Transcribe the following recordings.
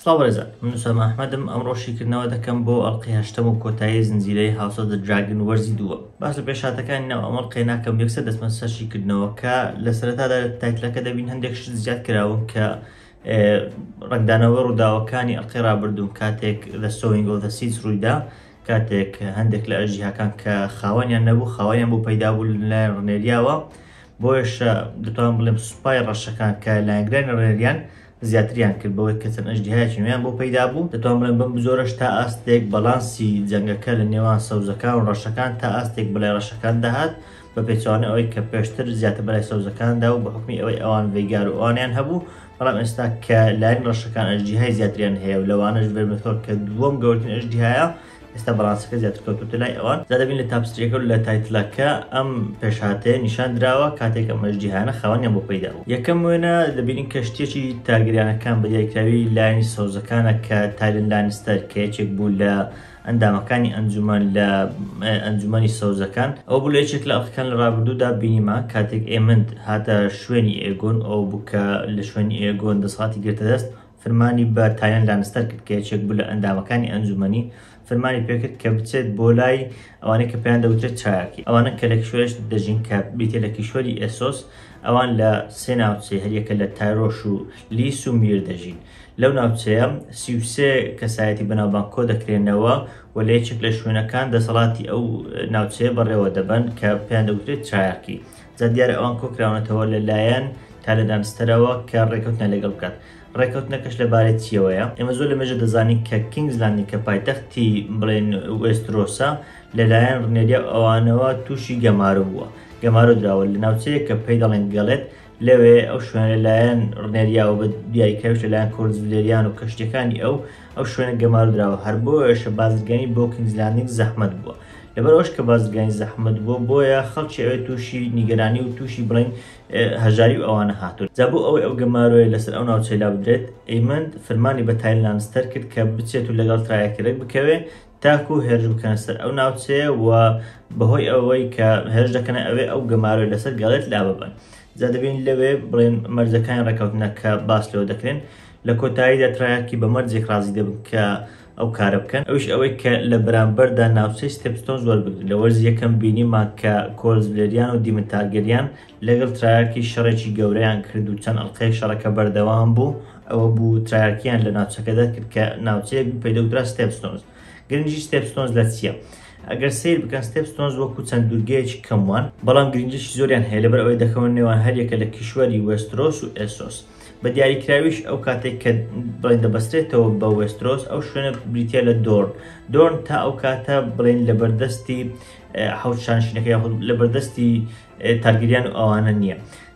سڵاو بەڕێزان، من ئوسامە ئەحمەدم، ئەمڕۆ شیکردنەوە دەکەم بۆ ئەڵقەی هەشتەم و کۆتایی زنجیرەی House of the Dragon وەرزی دووەم. باس لە پێشهاتەکانی ناو ئەم ئەڵقەیە ناکەم، یەکسەر دەچمە سەر شیکردنەوەکە. لە سەرەتادا لە title ەکە دەبین هەندێک شت زیاد کراون کە ڕەنگدانەوەی ڕووداوەکانی ئەڵقەی ڕابردوون کاتێک The Sowing of the Seeds ڕوویدا، کاتێک هەندێک لە ئەژدیهاکان کە خاوەنیان نەبوو خاوەنیان بۆ پەیدا بوو لەلایەن ڕنێریاوە، بۆیەشە دەتوانم بڵێم سوپای ڕەشەکان کە لایەنگرانی ڕنێریان زیاتریان کرد بەوەی کە چەند ئەژدیهایەکی نوێیان بۆ پەیدا بوو. دەتوانم بڵێم بەم جۆرەش تا ئاستێک باڵانسی جەنگەکە لە نێوان سەوزەکان و ڕەشەکان تا ئاستێک بەلای ڕەشەکان دەهات، بە پێچەوانەی ئەوەی کە پێشتر زیاتر بەلای سەوزەکاندا و بە حوکمی ئەوەی ئەوان ڤەیگار و ئەوانیان هەبوو، بەڵام ئێستا کە لایەنی ڕەشەکان ئەژدیهای زیاتریان هەیە و لەوانەش ڤێرمێثۆر کە دووەم گەورەترین ئەژدیهایە، ئێستا باڵانسەکە زیاتر کەوتووەتە لای ئەوان. جا دەبین لە tapestry ەکە و لە title ەکە ئەم پێشهاتەیە نیشان دراوە کاتێک ئەم ئەژدیهایانە خاوەنیان بۆ پەیدا بوو. یەکەم وێنە دەبینین کەشتییەکی تارگریانەکان بە دیاریکراوی لایەنی سەوزەکانە کە تایرن لانستەر کە یەکێک بوو لە ئەندامەکانی ئەنجومەن لە ئەنجومەنی سەوزەکان، ئەوە بوو لە یەکێک لە ئەڵقەکان لە ڕابردوودا بینیمان کاتێک ئێمند هاتە شوێنی ئێگۆن، ئەوە بوو کە لە شوێنی ئێگۆن دەسەڵاتی گرتە دەست، فرمانی بە تایرن لانستەر کرد کە یەکێک بوو لە ئەندامەکانی ئەنجومەنی، فرمانی پێکرد کە بچێت بۆ لای ئەوانەی کە پێیان دەوترێت Triarchy، ئەوانە کە لە کیشوەرێک دەژین کە بریتیە لە کیشوەری ئێسۆس، ئەوان لە سێ ناوچەی هەریەکە لە تایرۆش و لیس و میر دەژین. لەو ناوچەیە 33 کەسایەتی بەناوبانگ کۆ دەکرێنەوە و لە یەکێک لە شوێنەکان دەسەڵاتی ئەو ناوچەیە بەڕێوە دەبەن کە پێیان دەوترێت Triarchy. جا دیارە ئەوان کۆکراونەتەوە لە لایەن تایرن لانستەرەوە کە ڕێکەوتنیان لەگەڵ بکات. ڕێکەوتنەکەش لەبارەی چیەوەیە؟ ئێمە زۆر لە مێژە دەزانین کە کینگز لاندینگ کە پایتەختی بڵێن وێسترۆسە لەلایەن ڕنێریا و ئەوانەوە تووشی گەمارۆ بووە، گەمارۆ دراوە لە ناوچەیەک کە پێی دەڵێن گەڵێت، لەوێ ئەو شوێنە لەلایەن ڕنێریاوە بە دیاریکراویش لەلایەن کۆرلس ڤلێریان و کەشتیەکانی ئەو ئەو شوێنە گەمارۆ دراوە، هەر بۆیەشە بازرگانی بۆ کینگز لاندینگ زەحمەت بووە. لەبەر ئەوەش کە بازرگانی زەحمەت بووە بۆیە خەڵکی ئەوێ تووشی نیگەرانی و تووشی بڵێن هەژاری و ئەوانە هاتوون. جا بۆ ئەوەی ئەو گەمارۆیە لەسەر ئەو ناوچەیە لابدرێت، ئەیمەند فرمانی بە تایرن لانستەر کرد کە بچێت و لەگەڵ Triarchy ڕێک بکەوێ تاکو هێرش بکەنە سەر ئەو ناوچەیە و بەهۆی ئەوەی کە هێرش دەکەنە ئەوێ ئەو گەمارۆی لەسەر گەڵێت لاببەن. جا دەبین لەوێ بڵێن مەرجەکانی ڕێککەوتنە کە باس لەوە دەکرێن. لە کۆتاییدا Triarchy بە مەرجێک ڕازی دەبن کە ئەو کارە بکەن، ئەویش ئەوەی کە لە بەرامبەردا ناوچەی ستێپستۆنز وەربگرن. لە وەرزی یەکەم بینیمان کە کۆرلس ڤلێریان و دیمن تارگێریان لەگەڵ Triarchy شەڕێکی گەورەیان کرد و چەند ئەڵقەیەک شەڕەکە بەردەوام بوو، ئەوە بوو Triarchy یان لە ناوچەکە دەرکرد کە ناوچەیەک بوو پێی دەوترا ستێپستۆنز. گرنگی ستێپستۆنز لە چییە؟ ئەگەر سەیر بکەن ستێپستۆنز وەکو چەند دوورگەیەکی کەم وان، بەڵام گرنگیی زۆریان هەیە لەبەر ئەوەی دەکەونە نێوان هەریەکە لە کیشوەری وێسترۆس و ئێسۆس. بە دیاریکراویش ئەو کاتێک کە بڵێن دەبەسترێتەوە بە وێسترۆس ئەو شوێنە بریتە لە دۆرن. دۆرن تا ئەو کاتە بڵێن لە بەردەستی حەوت شانشینەکە یاخود لە بەردەستی تارگریان و ئەوانە نییە.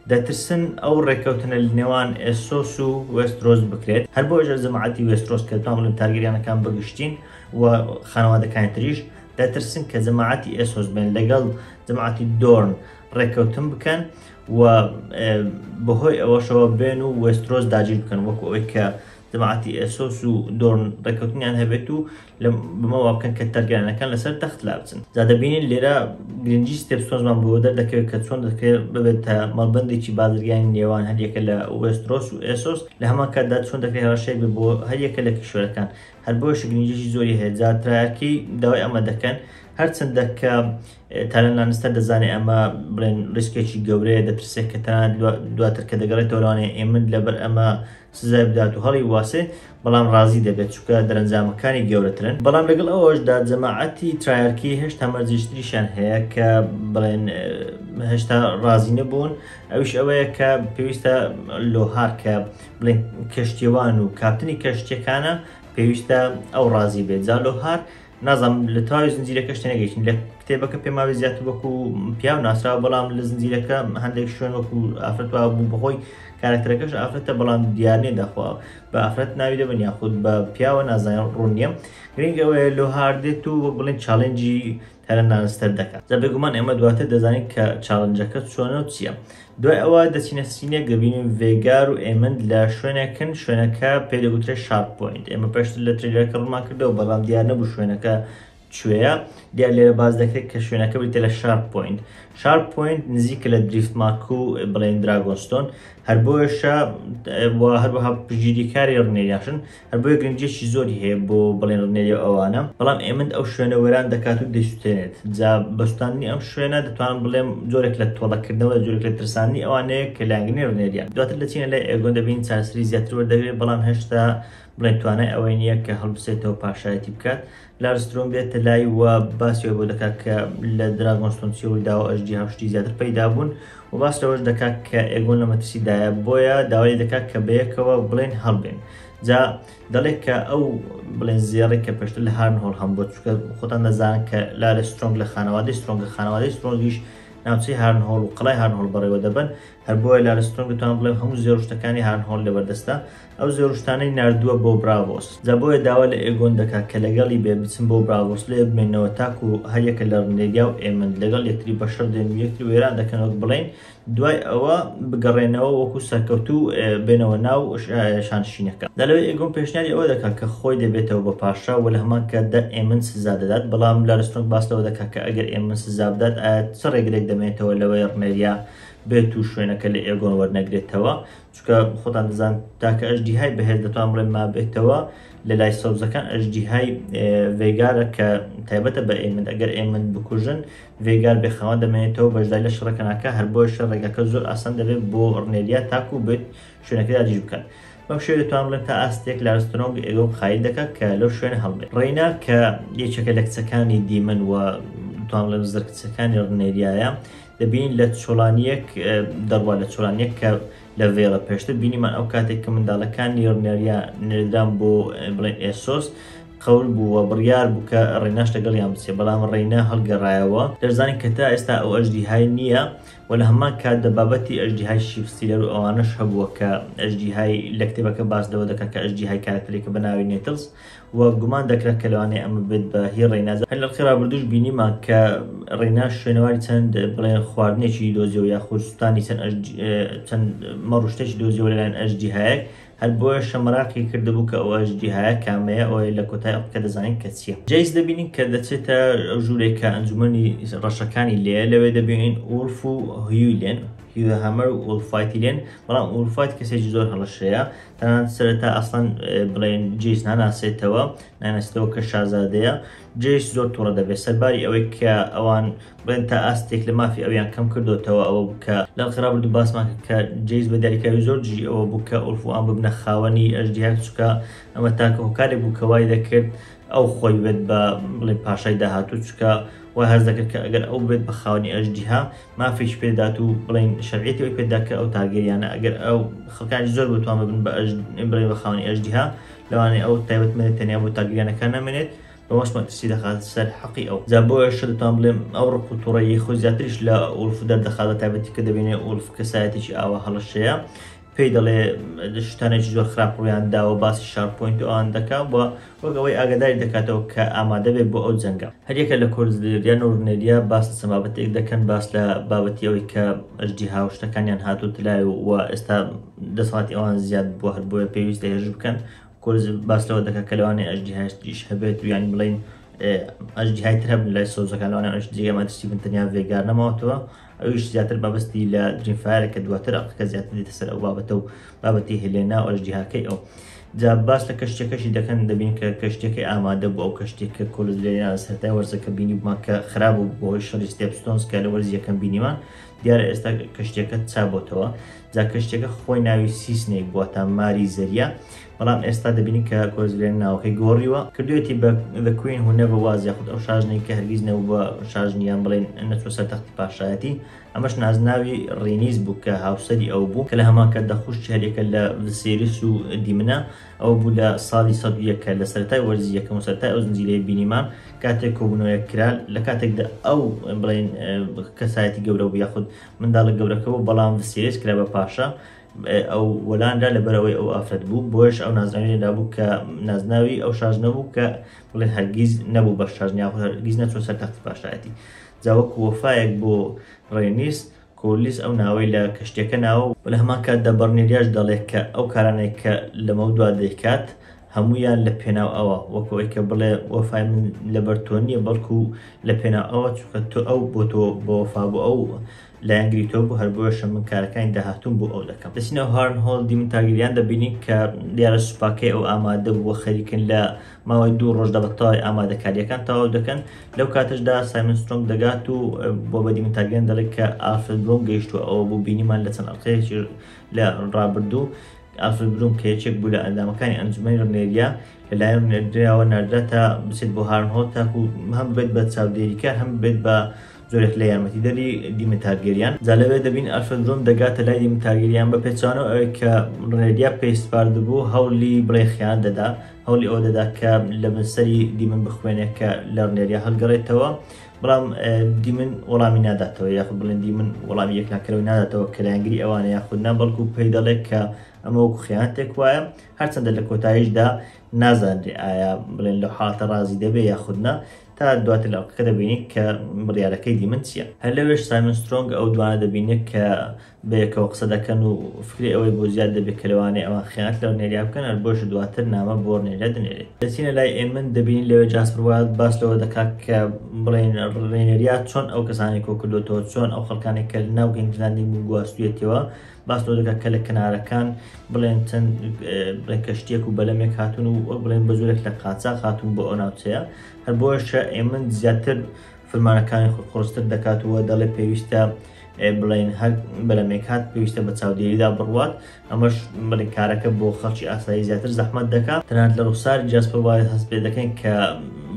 دەترسن ئەو ڕێککەوتنە لە نێوان ئێسۆس و وێسترۆس بکرێت، هەر بۆیەش جەماعەتی وێسترۆس کە دەتوانم بڵێم تارگریانەکان بەگشتین و خانەوادەکانی تریش دەترسن کە جەماعەتی ئێسۆس بێن لەگەڵ جەماعەتی دۆرن ڕێککەوتن بکەن و بەهۆی ئەوەشەوە بێن و وێسترۆس داگیر بکەن، وەکو ئەوەی کە جەماعەتی ئێسۆس و دۆرن ڕێککەوتنیان هەبێت و بەمە وا بکەن کە تارگریانەکان لەسەر تەخت لابچن. جا دەبینین لێرە گرنگی ستێپستۆنزمان بۆ دەردەکەوێت کە چۆن دەکرێت ببێتە مەڵبەندێکی بازرگانی نێوان هەریەکە لە وێسترۆس و ئێسۆس، لە هەمان کاتدا چۆن دەکرێت هەڕەشەیەک بێت بۆ هەریەکە لە کیشوەرەکان. هەر بۆیەش گرنگیی زۆری هەیە. جا Triarchy داوای ئەمە دەکەن، هەرچەندە کە تایرن لانستەر دەزانێت ئەمە بڵێن ریسکێکی گەورەیە، دەترسێت کە تەنانەت دواتر کە دەگەڕێتەوە لەوانەیە ئێمند لەبەر ئەمە سزای بدات و هەڵی واسێ، بەڵام ڕازی دەبێت چونکە دەرەنجامەکانی گەورەترن. بەڵام لەگەڵ ئەوەشدا جەماعەتی Triarchy هێشتا مەرجێکی تریشیان هەیە کە بڵێن هێشتا ڕازی نەبوون، ئەویش ئەوەیە کە پێویستە لۆهار کە بڵێن کەشتیەوان و کاپتنی کەشتیەکانە پێویستە ئەو ڕازی بێت. جا لۆهار نازانم لە تەواوی زنجیرەکەش تێنەگەیشتین، لە کتێبەکە پێم وابێ زیاتر وەکو پیاو ناسراوە، بەڵام لە زنجیرەکە هەندێک شوێن وەکو ئافرەت وا بوو، بەهۆی کارکتەرەکەش ئافرەتە، بەڵام دیار نییە داخوا بە ئافرەت ناوی دەبن یاخود بە پیاوە، نازانم ڕوون نییە. گرنگ ئەوەیە لۆهار دێت و وەک بڵێن challenge ی تایرن لانستەر دەکات. جا بێگومان ئێمە دواتر دەزانین کە challenge ەکە چۆنە و چییە. دوای ئەوە دەچینە scene ێک دەبینین ڤێگار و ئێمند لە شوێنێکن، شوێنەکە پێی دەگوترێت شارپ پۆینت. ئێمە پێشتر لە trailer ەکە ڕوونمان کردەوە، بەڵام دیار نەبوو شوێنەکە کوێیە؟ دیار لێرە باس دەکرێت کە شوێنەکە بریتیە لە شارپ پۆینت. شارپ پۆینت نزیکە لە دریفت مارک و بڵێن دراگۆنستۆن، هەر بۆیەشە و هەروەها پشتگیریکاری ڕنێریاشن، هەر بۆیە گرنگیەکی زۆری هەیە بۆ بڵێن ڕنێری و ئەوانە. بەڵام ئێمند ئەو شوێنە وێران دەکات و دەیسوتێنێت. جا بە سوتاندنی ئەم شوێنە دەتوانم بڵێم جۆرێک لە تۆڵەکردنەوە، جۆرێک لە ترساندنی ئەوانەیە کە لایەنگرنی ڕنێریان. دواتر دەچینە لای ئێگۆن، دەبینین چارەسەری زیاتر وەردەگرێت، بەڵام هێشتا بڵێن توانای ئەوەی نییە کە هەڵبسێتەوە پاشایەتی بکات. لارس سترۆنگ دێتە لای و باسی ئەوەی بۆ دەکات کە لە دراگۆنستۆن چی ڕوویداوە، ئەژدیها و شتی زیاتر پەیدا بوون و باس لەوەش دەکات کە ئێگۆن لە مەترسیدایە، بۆیە داوای لێ دەکات کە بەیەکەوە بڵێن هەڵبێن. جا دەڵێت کە ئەو بڵێن زێڕێک کە پێشتر لە هارنهۆڵ هەم بووە، چونکە خۆتان دەزانن کە لارس سترۆنگ لە خانەوادەی سترۆنگە، خانەوادەی سترۆنگیش ناوچەی هارنهۆڵ و قەڵای هارنهۆڵ بەڕێوە دەبەن، هەر بۆیە لارس سترۆنگ دەتوانم بڵێم هەموو زێڕ و شتەکانی هارنهۆڵ لەبەردەستە، ئەو زێڕ و شتانەی ناردووە بۆ براڤۆس. جا بۆیە داوا لە ئێگۆن دەکات کە لەگەڵی بێ بچن بۆ براڤۆس لەوێ بمێننەوە تاکو هەریەکە لە ڕنێریا و ئێمند لەگەڵ یەکتری بەشەڕ دێن و یەکتری وێران دەکەن وەک بڵێین دوای ئەوە بگەڕێنەوە وەکو سەرکەوتوو بێنەوە ناو شانشینەکە. جا لەوێ ئێگۆن پێشنیاری ئەوە دەکات کە خۆی دەبێتەوە بە پاشا و لە هەمان کاتدا ئێمند سزا دەدات، بەڵام لارس سترۆنگ باس لەوە دەکات کە ئەگەر ئێمند سزا بدات ئایا چ ڕێگرێک دەمێنێتەوە لەوەی ڕنێریا بێت و شوێنەکە لە ئێگۆن وەرنەگرێتەوە، چونکە خۆتان دەزان تاکە ئەژدیهای بەهێز دەتوان بڵێم مابێتەوە لە لای سەوزەکان ئەژدیهای ڤێگارە کە تایبەتە بە ئێمند، ئەگەر ئێمند بکوژن ڤێگار بێخاوەن دەمێنێتەوە بەشداری لە شەڕەکە ناکا، هەر بۆیەشە ڕێگاکە زۆر ئاسان دەبێت بۆ ڕنێریا تاکو بێت شوێنەکە داگیر بکات. بەم شێوەیە دەتوانم بڵێم تا ئاستێک لارس سترۆنگ ئێگۆن قایل دەکات کە لەو شوێنە هەڵبێت. ڕێینا کە یەکێکە لە کچەکانی دیمن و دەتوانم بڵێم زڕکچەکانی ڕنێریایە، دەبینین لە چۆڵانییەک دەڕوا، لە چۆڵانییەک کە لە ڤێڵە پێشتر بینیمان ئەو کاتێک کە منداڵەکانی ڕنێریا نێردران بۆ بڵێن ئێسۆس، قەول بوو و بڕیار بوو کە ڕێناش لەگەڵیان بچێت، بەڵام ڕێینا هەڵگەڕایەوە. دەشزانین کە تا ئێستا ئەو ئەژدیهای نییە و لە هەمان کاتدا بابەتی ئەژدیهای شیپستیلەر و ئەوانەش هەبووە کە ئەژدیهای لە کتێبەکە باس لەوە دەکات کە ئەژدیهای کارەکتەرێکە بە ناوی نێتڵز و گومان دەکرا کە لەوانەیە ئەمە بێت بە هی ڕێینا. هەر لە ڕقی ڕابردووش بینیمان کە ڕێینا شوێنەواری چەند بڵێن خواردنێکی دۆزیەوە یاخود سوتانی چەند مەڕ و شتێکی دۆزیەوە لەلایەن ئەژدیهایەک، هەر بۆیەشە مەراقی کردبوو کە ئەو ئەژدیهایە کامەیە، ئەوەیە لە کۆتای ئەڵقەکە دەزانین کە چییە. جەیس دەبینین کە دەچێتە ئەو ژوورێک کە ئەنجومەنی ڕەشەکانی لێیە، لەوێ دەبینین ئوڵف و هیوی لێن، هیو هامەر و ئوڵف وایتی لێن، بەڵام ئوڵف وایت کەسێکی زۆر هەڵەشەیە، تەنانەت سەرەتا ئەسڵەن بڵێن جەیس ناناسێتەوە، ناناسێتەوە کە شازادەیە. جەیس زۆر توڕە دەبێت سەرباری ئەوەی کە ئەوان بڵێن تا ئاستێک لە مافی ئەویان کەم کردۆتەوە، ئەوە بوو کە لە ئەڵقەی ڕابردوو باسمان کرد کە جەیس بە دیاریکراوی زۆر دژی ئەوە بوو کە ئوڵف و ئان ببنە خاوەنی ئەژدیهاک، چونکە ئەمە تاکە هۆکارێک بوو کە وای دەکرد ئەو خۆی بێت بە بڵێن پاشای داهاتوو، چونکە وای هەست دەکرد کە ئەگەر ئەو بێت بە خاوەنی ئەژدیها مافێکی پێدات و بڵێن شەرعیەتی ئەوی پێدا کە ئەو تارگێریانە ئەگەر ئەو خەڵکانی زۆر بتوان ببن بە بڵێن بە خاوەنی ئەژدیها لەوانەیە ئەو تایبەتمەندی تەنیا بۆ تارگێریانەکان نەمێنێت، بەوەش مەترسی دەخاتە سەر حەقی ئەو. جا بۆیەشە دەتوانم بڵێم ئەو ڕق و توڕەیی خۆی زیاتریش لە ئوڵف دەردەخات، بە تایبەتی کە دەبینێ ئوڵف کەسایەتێکی ئاوا هەڵەشەیە، پێی دەڵێ شتانێکی زۆر خراپ ڕوویان داوە، باسی شارپ پۆینت و ئەوان دەکا و وەک ئەوەی ئاگاداری دەکاتەوە کە ئامادە بێت بۆ ئەو جەنگە. هەریەکە لە کۆرس لیریان و ڕنێریا باس لە چەند بابەتێک دەکەن، باس لە بابەتی ئەوەی کە ئەژدیها و شتەکانیان هاتووەتە لای و ئێستا دەسەڵاتی ئەوان زیاد بووە، هەر بۆیە پێویستە هێرش بکەن. کۆرس باس لەوە دەکات کە لەوانەیە ئەژدیهایش هەبێت و یانی بڵێین ئەژدیهای تر هەبن لای سەوزەکان، لەوانەیە ئەوش جێگای مەترسی بن، تەنیا ڤێگار نەماوەتەوە. ئەویش زیاتر مەبەستی لە درینفایەرە کە دواتر ئەڵقەکە زیاتر دێتە سەر ئەو بابەتە و بابەتی هێلێنا و ئەژدیهاکەی ئەو. جا باس لە کەشتیەکەشی دەکەن، دەبین کە کەشتیەکەی ئامادە بوو، ئەو کەشتیە کە کۆلز لێنا لە سەرەتای وەرزەکە بینیبوومان کە خراپ بوو بەهۆی شەڕی ستێپستۆنز کە لە وەرزی یەکەم بینیمان، دیارە ئێستا کەشتیەکە چابۆتەوە. جا کەشتیەکە خۆی ناوی سی سنەیک بووە تا ماری زەریا، بەڵام ئێستا دەبینین کە کۆرزلێن ناوەکەی گۆڕیوە کردوێتی بە The Queen Who Never Was، یاخود ئەو شاژنەی کە هەرگیز نەبوو بە شاژن یان بڵێن نەچووە سەر تەختی پاشایەتی. ئەمەش نازناوی ڕینیس بوو کە هاوسەری ئەو بوو، کە لە هەمان کاتدا خوشکی هەریەکە لە ڤسێریس و دیمنە. ئەوە بوو لە ساڵی 101 کە لە سەرەتای وەرزی یەکەم و سەرەتای ئەو زنجیرەیە بینیمان کاتێک کۆبوونەوەیەک کرا لە کاتێکدا ئەو بڵێن کەسایەتی گەورە بوو یاخود منداڵە گەورەکە بوو، بەڵام ڤسێریس کرا بە پاشا، ئەو وەلانرا لەبەرئەوەی ئەو ئافرەت بوو، بۆیەش ئەو نازناوی لێنرابوو کە نازناوی ئەو شاژنە بوو کە بڵێن هەرگیز نەبوو بە شاژن یاخود هەرگیز نەچووە سەر تەختی پاشایەتی. جا وەکو وەفایەک بۆ ڕێنیس، کۆرلیس ئەو ناوەی لە کەشتیەکە ناوە و لە هەمان کاتدا بەڕنێریاش دەڵێت کە ئەو کارانەی کە لەمەودوا دەیکات هەموویان لە پێناو ئەوە، وەکو ئەوەی کە بڵێ وەفای من لەبەر تۆ نییە بەڵکو لە پێناو ئەوە، چونکە تۆ ئەو بۆ تۆ بە وەفا بوو، ئەو لایەنگری تۆ بوو، هەر بۆیەشە من کارەکانی داهاتووم بۆ ئەو دەکەم. دەچینەوە هارنهۆڵ، دیمن تارگیریان دەبینین کە دیارە سوپاکەی ئەو ئامادە بووە، خەریکن لە ماوەی دوو ڕۆژدا بە تەواوی ئامادەکارییەکان تەواو دەکەن. لەو کاتەشدا سایمن سترۆنگ دەگات و بۆ بە دیمن تارگیریان دەڵێت کە ئالفرد بروم گەیشتووە. ئەوە بوو بینیمان لە چەند ئەڵقەیەکی لە ڕابردوو ئالفرد بروم کە یەکێک بوو لە ئەندامەکانی ئەنجومەنی ڕنێریا لەلایەن ڕنێریاوە ناردرا تا بچێت بۆ هارنهۆڵ تاکو هەم ببێت بە چاودێریکار هەم ببێت بە جۆرێک لە یارمەتیدەری دیمن تارگێریان. جا لەوێ دەبین ئالفرد بروم دەگاتە لای دیمن تارگێریان بە پێچەوانەوە ئەوەی کە ڕنێریا پێی سپاردبوو هەوڵی بڵێ خیانەت دەدا، هەوڵی ئەوە دەدا کە لە بن سەری دیمن بخوێنێ کە لە ڕنێریا هەڵگەڕێتەوە، بەڵام دیمن وەڵامی ناداتەوە، یاخود بڵێن دیمن وەڵامی یەکلاکەرەوەی ناداتەوە کە لایەنگری ئەوانە یاخود نا، بەڵکو پێی دەڵێت کە ئەمە وەکو خیانەتێک وایە. هەرچەندە لە کۆتاییشدا نازانرێ ئایا بڵێن لەو حاڵەتە ڕازی دەبێ یاخود نا، تا دواتر لە ئەڵقەکە دەبینین کە بڕیارەکەی دیمن چییە. هەر لەوێش سایمن سترۆنگ ئەو دوانە دەبینێت کە بەیەکەوە قسە دەکەن و فکری ئەوەی بۆ زیاد دەبێت کە لەوانەیە ئەوان خیانەت لە ڕنێریا بکەن، هەر بۆیەش دواتر نامە بۆ ڕنێریا دەنێرێت. دەچینە لای ئێمن دەبینین لەوێ جاسپەر وایڵد باس لەوە دەکات کە بڵێن ڕنێریا چۆن ئەو کەسانەی کۆکردۆتەوە، چۆن ئەو خەڵکانەی کە لەناو کینگز لاندینگ بوون گواستویەتیەوە. باس لەوە دەکات کە لە کەنارەکان بڵێن چەند بڵێن کەشتیەک و بەلەمێک هاتوون و وەک بڵێن بە جۆرێک لە قاچاخ هاتوون بۆ ئەو ناوچەیە. هەر بۆیەشە ئێمن زیاتر فرمانەکانی خۆی قورستر دەکات و دەڵێ پێویستە بڵێن هەر بەلەمێک هات پێویستە بە چاودێریدا بڕوات. ئەمەش بڵێن کارەکە بۆ خەڵکی ئاسایی زیاتر زەحمەت دەکات. تەنانەت لە ڕوخساری جاسپەر وایلد هەست پێ دەکەین کە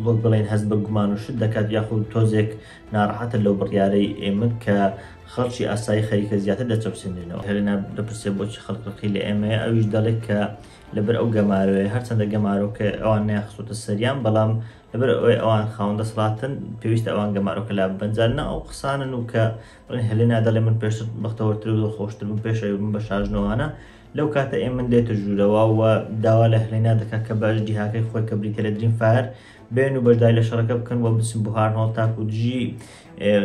وەک بڵێن هەست بە گومان و شت دەکات یاخود تۆزێک ناڕەحەتە لەو بڕیارەی ئێمن کە خەڵکی ئاسایی خەریکە زیاتر دەچەوسێنرێنەوە. هێلێنا دەپرسێ بۆچی خەڵک ڕقی لە ئێمەیە، ئەویش دەڵێت کە لەبەر ئەو گەمارۆیە، هەرچەندە گەمارۆکە ئەوان نەیانخستۆتە سەریان، بەڵام لەبەر ئەوەی ئەوان خاوەن دەسەڵاتن پێویستە ئەوان گەمارۆکە لاببەن. جا نا ئەو قسانەن و کە بڵێن هێلێنا دەڵێ من پێشتر بەختەوەرتر و دڵخۆشتر بووم پێش ئەوەی ببم بە شاژنەوانە. لەو کاتە ئێمن دێتە ژوورەوە و داوا لە هێلێنا دەکات کە بە ئەژدیهاکەی خۆی کە بریتیە لە دریم فایەر بێن و بەشداری لە شەڕەکە بکەن و بچن بۆ هارنهۆڵ تاکو دژی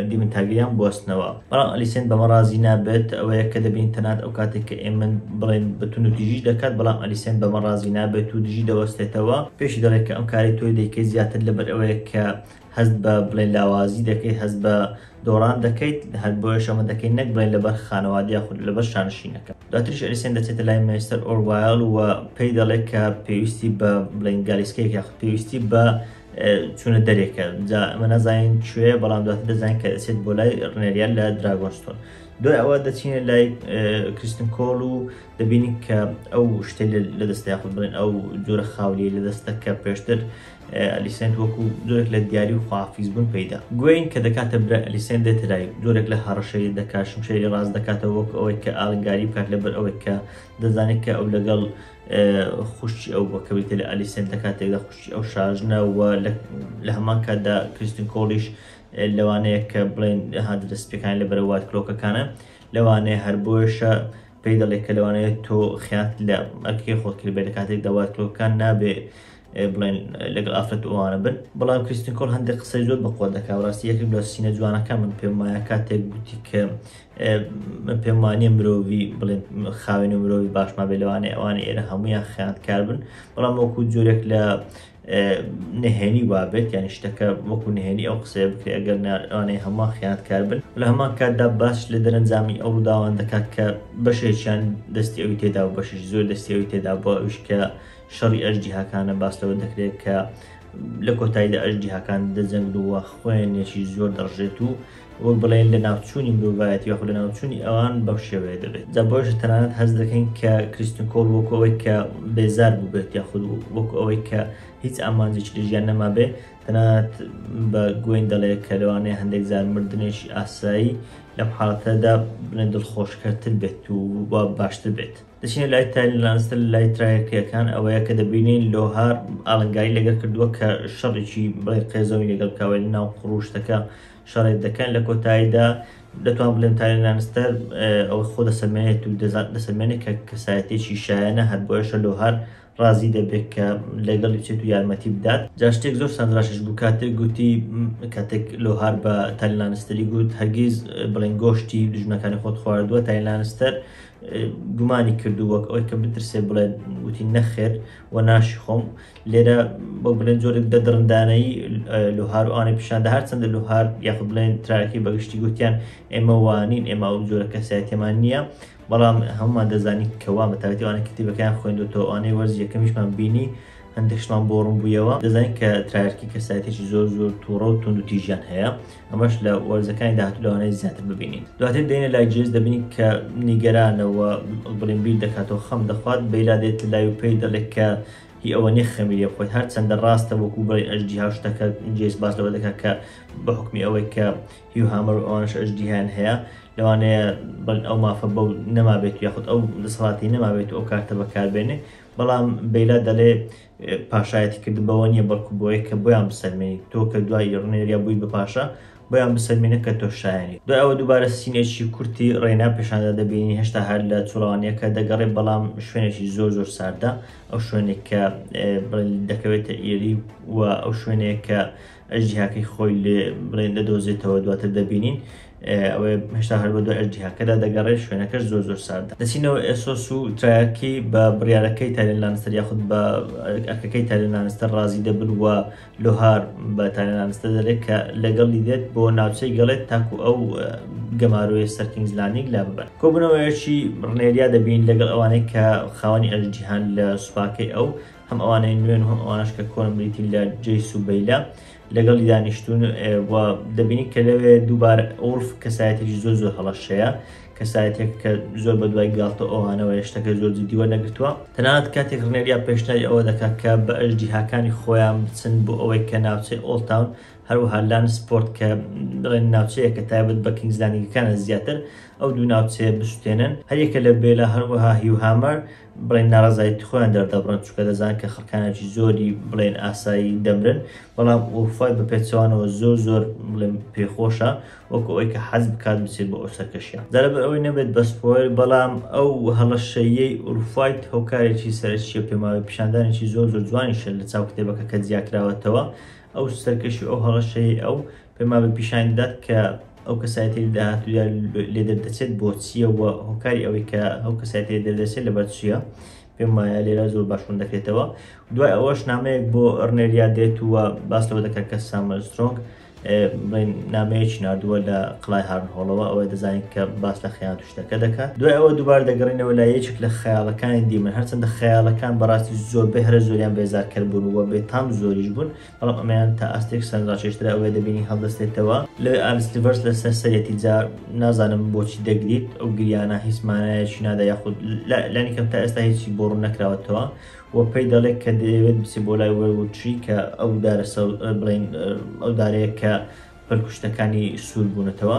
دیمن تارگیریان بوەستنەوە. بەڵام ئەلیسێنت بەمە ڕازی نابێت. ئەوەیە کە دەبینین تەنانەت ئەو کاتێک کە ئێمن بڵێن بە توندوتیژیش دەکات، بەڵام ئەلیسێنت بەمە ڕازی نابێت و دژی دەوەستێتەوە. پێشی دەڵێت کە ئەم کارەی تۆی دەیکەیت زیاتر لەبەر ئەوەیە کە هەست بە بڵێن لاوازی دەکەیت، هەست بە دۆڕان دەکەیت، هەر بۆیەش ئەمە دەکەیت نەک بڵێن لەبەر خانەوادە یاخود لەبەر شانشینەکە. دواتریش ئەلیسێنت دەچێتە لای مێستەر ئۆروایل و پێی دەڵێت کە پێویستی بە بڵێن گالیسکەیەک یاخود پێویستی بە چوونە دەرێکە. جا ئەمە نازانین کوێ، بەڵام دواتر دەزانین کە دەچێت بۆ لای ڕنێریا لە دراگۆنستۆن. دوای ئەوە دەچینە لای کریستن کۆڵ و دەبینین کە ئەو شتەی لە دەستە یاخود بڵێن ئەو جۆرە خاولیەی لە دەستە کە پێشتر ئەلیسێنت وەکو جۆرێک لە دیاری و خواحافیز بوون پێیدا. گوین کە دەکاتە برای ئەلیسێنت دێتە لای، جۆرێک لە هەڕەشەی دەکات، شمشێری ڕاست دەکاتەوە وەکو ئەوەی کە ئالنگاری بکات لەبەر ئەوەی کە دەزانێت کە ئەو لەگەڵ خوشکی ئەو بووە کە بریتیە لە ئەلیسێنت لە کاتێکدا خوشکی ئەو شاژنە و لە هەمان کاتدا کریستن کۆڵیش لەوانەیە کە بڵێن هاتە دەستپێکانی لە بەرە وایت کلۆکەکانە، لەوانەیە هەر بۆیەشە پێی دەڵێ کە لەوانەیە تۆ خیانەت لە ئەرکەکەی خۆت کردبێت لە کاتێکدا وایت کلۆکەکان نابێ بڵێن لەگەڵ ئافرەت ئەوانە بن. بەڵام کریستن کۆڵ هەندێک قسەی زۆر بەقوەت دەکات. ڕاستی یەکێک لە سینە جوانەکان من پێم وایە کاتێک گوتی کە من پێم وانییە مرۆڤی بڵێن خاوێن و مرۆڤی باشمان بێ، لەوانەیە ئەوانە ئێرە هەمویان خیانەتکار بن، بەڵام وەکو جۆرێک لە نهێنی وابێت، یعنی شتەکە وەکو نهێنی ئەو قسەیە بکرێت ئەگەر ئەوانەیە هەمووان خیانەتکار بن. لە هەمان کاتدا باس لە دەرەنجامی ئەو ڕووداوان دەکات کە بەشێکیان دەستی ئەوی تێدا و بەشێکی زۆر دەستی ئەوی تێدا بووە، ئەویش کە شەڕی ئەژدیهاکانە. باس لەوە دەکرێت کە لە کۆتاییدا ئەژدیهاکان دەجەنگن و خوێنێکی زۆر دەڕژێت و وەک بڵێن لە ناوچوونی مرۆڤایەتی یاخود لە ناوچوونی ئەوان بەم شێوەیە دەبێت. جا بۆیەش تەنانەت هەست دەکەین کە کریستن کۆڵ وەکو ئەوەی کە بێزار بووبێت یاخود وەکو ئەوەی کە هیچ ئامانجێکی لە ژیان نەمابێ، تەنانەت بە گوین دەڵێ کە لەوانەیە هەندێک جار مردنێکی ئاسایی لەم حاڵەتەدا بڵێن دڵخۆشکەرتر بێت و باشتر بێت. دەچینە لای تایلین لانستەر لە لای ترایەکەکان ئەوەیە کە دەبینین لۆهار ئاڵنگاری لەگەڵ کردووە کە شەڕێکی بڵێ قێزەونی لەگەڵ بکاوە لە ناو قڕوشتەکە شەڕێک دەکەن. لە کۆتاییدا دەتوان بڵێم تایلین لانستەر ئەوە خۆ دەسەلمێنێت و دەسەلمێنێت کە کەسایەتێکی شایەنە، هەر بۆیەشە لۆهار ڕازی دەبێت کە لەگەڵی بچێت و یارمەتی بدات. جا شتێک زۆر سەرنجڕاکێش بوو کاتێک گوتی، کاتێک لۆهار بە تایلین لانستەری گوت هەرگیز بڵێن گۆشتی دوژمنەکانی خۆت خواردووە، تایلین لانستەر گومانی کردو وەک ئەوەی کە بترسێ بڵێ وتی نەخێر و ناشی خۆم. لێرە بۆ بڵێن جۆرێک دە دڕندانەی لوهار و ئەوانەی پیشاندا، هەرچەندە لوهار یاخود بڵێن ترارەکەی بەگشتی گوتیان ئێمە وانین، ئێمە ئەو جۆرە کەسایەتیەمان نییە، بەڵام هەمومان دەزانین کە وا بەتایبەتی ئەوانە کتێبەکەیان خوێندوتەوە، ئەوانەی وەرزی یەکەمیشمان بینی هەندێکشمان بۆ ڕوون بوویەوە، دەزانین کە ترارکی کەسایەتێکی زۆر زۆر تووڕە و توند و تیژیان هەیە. ئەمەش لە وەرزەکانی داهاتوو لەوانەیە زیاتر ببینین. دواتر دێنە لای جێس، دەبینین کە نیگەرانەوە بڵێن بیر دەکاتەوە، خەم دەخوات. بەیلا دێت لای و پێی دەڵێت کە هی ئەوە نییە خەمی لێ بخۆیت، هەرچەندە ڕاستە وەکو بڵێن ئەژدیها شتەکە جێس باس لەوە دەکات کە بە حکمی ئەوەی کە هیو هامەر و ئەوانش ئەژدیهایان هەیە، لەوانەیە بڵێن ئەو مافە بەو نەمابێت یاخود ئەو دەسەڵاتی نەمابێت و ئەو کارتە بەکاربێنێ. بەڵام بەیلا دەڵێ پاشایەتی کردن بەوە نییە، بەڵکو بۆیە کە بۆیان بسەلمێنی تۆ کە دوای ڕنێریا بووی بە پاشا، بۆیان بسەلمێنە کە تۆ شایانی. دوای ئەوە دووبارە سینێکی کورتی ڕێنا پێشاندا دەبینی، هێشتا هەر لە چوڵەوانیەکە دەگەڕێ، بەڵام شوێنێکی زۆر زۆر ساردە، ئەو شوێنێک کە دەکەوێتە ئێری و ئەو شوێنەیە کە ئەژدیهاکەی خۆی لێ بڵێن دەدۆزێتەوە. دواتر دەبینین ئەوەی هێشتا هەر بە دوای ئەژدیهاکەدا دەگەڕێت، شوێنەکەش زۆر زۆر ساردە. دەچینەوە ئێسۆس و ترایەکی بە بڕیارەکەی تایرن لانستەر یاخود بە ئەرکەکەی تایرن لانستەر ڕازی دەبن و لۆهار بە تایرن لانستەر دەڵێت کە لەگەڵی دێت بۆ ناوچەی گەڵێت تاکو ئەو گەمارۆیە سەر کینگز لاندینگ لا ببەن. کۆبوونەوەیەکی ڕنێریا دەبین لەگەڵ ئەوانەی کە خاوەنی ئەژدیهان لە سوپاکەی ئەو، هەم ئەوانەی نوێن و هەم ئەوانەش کە کۆن بریتین لە جەیس و بەیلا لەگەڵی دانیشتون و دەبینی کە لەوێ دووبارە ئۆڵف کەسایەتێکی زۆر زۆر هەڵەشەیە، کەسایەتێک کە زۆر بە دوای گاڵتە ئەوانەوە شتەکە زۆر جدی وەرنەگرتووە. تەنانەت کاتێک ڕنێریا پێشنیاری ئەوە دەکات کە بە ئەژدیهاکانی خۆیان بچن بۆ ئەوەی کە ناوچەی ئۆڵتاون هەروەها لانسپۆرت کە بڵێن ناوچەیە کە تایبەت بە کینگزلاندینگەکانە زیاتر ئەو دوو ناوچەیە بسوتێنن، هەریەکە لە بێلا هەروەها هیوهامەر بڵێن ناڕەزایەتی خۆیان دەردەبڕن، چونکە دەزانن کە خەڵکانێکی زۆری بڵێن ئاسایی دەمرن. بەڵام ئورفای بە پێچەوانەوە زۆر زۆر بڵێن پێخۆشە، وەکو ئەوەی کە حەز بکات بچێت بۆ ئەو سەرکەشیە. جا لەبەر ئەوەی نەبێت بە spoil، بەڵام ئەو هەڵەشەیەی ئورفایت هۆکارێکی سەرەکیە، پێماوێ پیشاندانێکی زۆر زۆر جوانیشە لە چاو کتێبەکە کە جیاکراوەتەوە. ئەو سەرکەشی ئەو هەڵەشەیەی ئەو پێماوێ پیشان دەدات کە ئەو کەسایەتی داهاتوودا لێ دەردەچێت بۆ چییە و هۆکاری ئەوەی کە ئەو کەسایەتی لێ دەردەچێت لەبەر چییە. پێم وایە لێرە زۆر باش ڕوون دەکرێتەوە. دوای ئەوەش نامەیەک بۆ ڕنێریا دێت و باس لەوە دەکات کە سامەر سترۆنگ بڵێن نامەیەکی ناردووە لە قڵای هارنهۆڵەوە، ئەوەی دەزانین کە باس لە خەیانەت و شتەکە دەکات. دوای ئەوە دووبارە دەگەڕێنەوە لای یەکێک لە خەیاڵەکانی دیمن، هەرچەندە خەیاڵەکان بەڕاستی زۆربەی هەرە زۆریان بێزارکەر بوون و بێتام زۆریش بوون، بەڵام ئەمەیان تا ئاستێک سەرنجڕاکێشترە. ئەوەیە دەبینی هەڵدەستێتەوە لەوێ ئالیس لیڤەرس لەسەر سەرێتی، جا نازانم بۆچی دەگریت، ئەو گریانە هیچ مانایەکی نادا یاخود لانی کەم تا ئێستا هیچی بۆ ڕوون نەکراوەتەوە و پێی دەڵێت کە دەیەوێت بچێت بۆ لای weirwood tree کە ئەو دارە بڵێن ئەو دارەیە کە پەلکوشتەکانی سوور بوونەتەوە.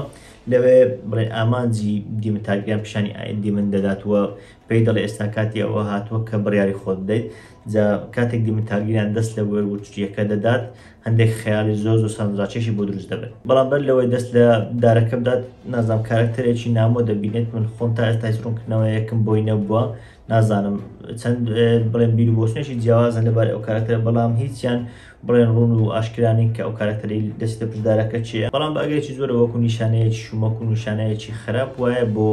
لەوێ بڵێن ئامانجی دیمن تارگریان پیشانی دیمن دەدات و پێی دەڵێ ئێستا کاتی ئەوە هاتووە کە بڕیاری خۆت بدەیت. جا کاتێک دیمن تارگریان دەست لە weirwood tree یەکە دەدات، هەندێک خەیاڵی زۆر زۆر سەرنجڕاکێشی بۆ دروست دەبن. بەڵام بەر لەوەی دەست لە دارەکە بدات نازانم کارکتەرێکی نامۆ دەبینێت. من خۆم تا ئێستا هیچ ڕوونکردنەوەیەکم بۆی نەبووە، نازانم چەند بڵێن بیر و بۆچونێکی جیاوازن لەبارەی ئەو کارکتەرە، بەڵام هیچیان بڵێن ڕوون و ئاشکرا نین کە ئەو کارکتەرەی دەچێتە پشت دارەکە چییە. بەڵام بە ئەگەرێکی زۆرە وەکو نیشانەیەکی شوم، وەکو نیشانەیەکی خراپ وایە بۆ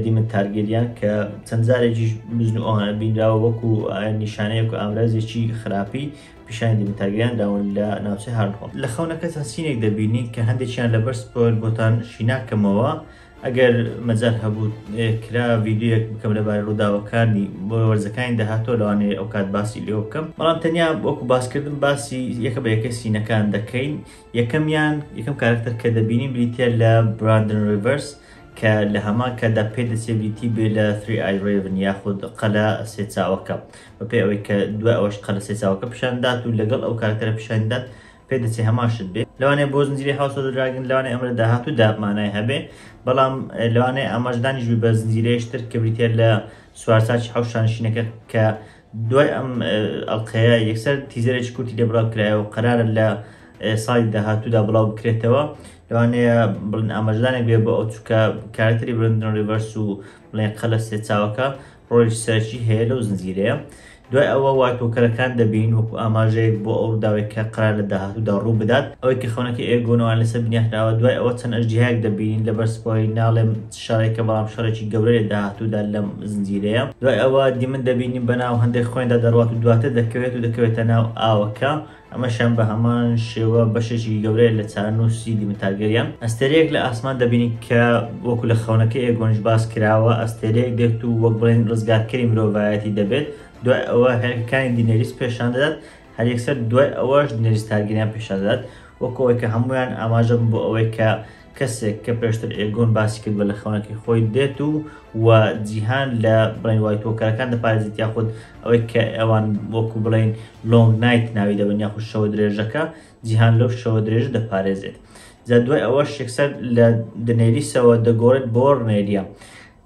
دیمن تارگێریان کە چەند جارێکیش بزن و ئەوانە بینراوە وەکو نیشانەیەک و ئامرازێکی خراپی پیشانی دیمن تارگێریان داون لە ناوچەی هارنهۆڵ. لە خەونەکە چەند scene ێک دەبینین کە هەندێکیان لەبەر spoil بۆتان شیناکەمەوە، ئەگەر مەجال هەبوو کرا ڤیدیۆیەک بکەم لەبارەی ڕووداوەکانی بۆ وەرزەکانی داهاتوو، لەوانەیە ئەو کات باسی لێوە بکەم. بەڵام تەنیا وەکو باسکردن باسی یەکە بە یەکە scene ەکان دەکەین. یەکەمیان یەکەم کارکتەر کە دەبینین بریتیە لە براندن ریڤەرس کە لە هەمان کاتدا پێ دەچێت بریتی بێ لە Three Eyed Raven یاخود قەلە سێ چاوەکە، بەپێی ئەوەی کە دوای ئەوەش قەلە سێ چاوەکە پیشان دات و لەگەڵ ئەو کارکتەرە پیشان دات پێ دەچێت هەمان شت بێ. لەوانەیە بۆ زنجیرەی House of the Dragon لەوانەیە ئەمە لە داهاتوودا مانای هەبێ، بەڵام لەوانەیە ئاماژەدانیش بێ بە زنجیرەیەکی تر کە بریتیە لە سوارچاکی حەوت شانشینەکە کە دوای ئەم ئەڵقەیە یەکسەر teaser ێکی کورتی لێ بڵاو کرایەوە و قەرارە لە ساڵی داهاتوودا بڵاو بکرێتەوە. لەوانەیە بڵێن ئاماژەدانێک بێ بۆ ئەو، چونکە کارکتەری برندن ریڤەرس و بڵێن قەلە سێ چاوەکە ڕۆڵی سەرەکی هەیە لەو زنجیرەیە. دوای ئەوە White Walker ەکان دەبین وەکو ئاماژەیەک بۆ ئەو ڕووداوێک کە قەرار لە داهاتوودا ڕوو بدات، ئەوەی کە خەونەکەی ئێگۆنەوان لەسەر بنیاتنراوە. دوای ئەوە چەند ئەژدیهایەک دەبینین، لەبەر spoil ناڵێم چ شەڕێکە، بەڵام شەڕێکی گەورەیە لە داهاتوودا لەم زنجیرەیە. دوای ئەوە دیمن دەبینین بەناو هەندێک خوێندا دەڕوات و دواتر دەکەوێت و دەکەوێتە ناو ئاوەکە، ئەمەشیان بە هەمان شێوە بەشێکی گەورەیە لە چارەنووسی دیمن تارگەریان. ئەستێرەیەک لە ئاسمان دەبینین کە وەکو لە خەونەکەی ئێگۆنیش باس کراوە، ئەستێرەیەک دێت و وەک بڵێن ڕزگارکەری مرۆڤایەتی دەبێت. دوای ئەوە هێلکەکانی دینێریس پێشان دەدات، هەر یەکسەر دوای ئەوەش دینێریس تارگەریان پێشان دەدات، وەکو ئەوەی کە هەموویان ئاماژە بن بۆ ئەوەی کە کەسێک کە پێشتر ئێگۆن باسی کردووە لە خەونەکەی خۆی دێت و و جیهان لە بڵێن White Walker ەکان دەپارێزێت، یاخود ئەوەی کە ئەوان وەکو بڵێن Long Night ناوی دەبن یاخود شەوە درێژەکە، جیهان لەو شەوە درێژە دەپارێزێت. جا دوای ئەوەش یەکسەر لە دنێریسەوە دەگۆڕێت بۆ ڕنێریا،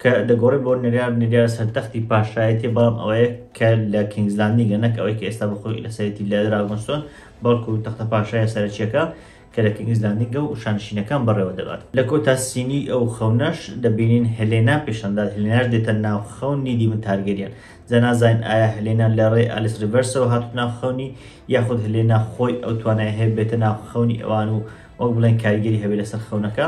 کە دەگۆڕێت بۆ نێریا، نێریا لەسەر تەختی پاشایەتی، بەڵام ئەوەیە کە لە King's Landing ە، نەک ئەوەی کە ئێستا بەخۆی لەسەرێتی لە دراگۆنستۆن، بەڵکو تەختە پاشایە سەرەکیەکە کە لە King's Landing ە و شانشینەکان بەڕێوە دەبات. لە کۆتا scene ی ئەو خەونەش دەبینین هێلێنا پێشاندات، هێلێناش دێتە ناو خەونی دیمن تارگێریان. جا نازانین ئایا هێلێنا لە ڕێی ئالیس ریڤەرسەوە هاتووتە ناو خەونی، یاخود هێلێنا خۆی ئەو توانای هەیە بێتە ناو خەونی ئەوان و وەک بڵێن کاریگەری هەبێت لەسەر خەونەکە.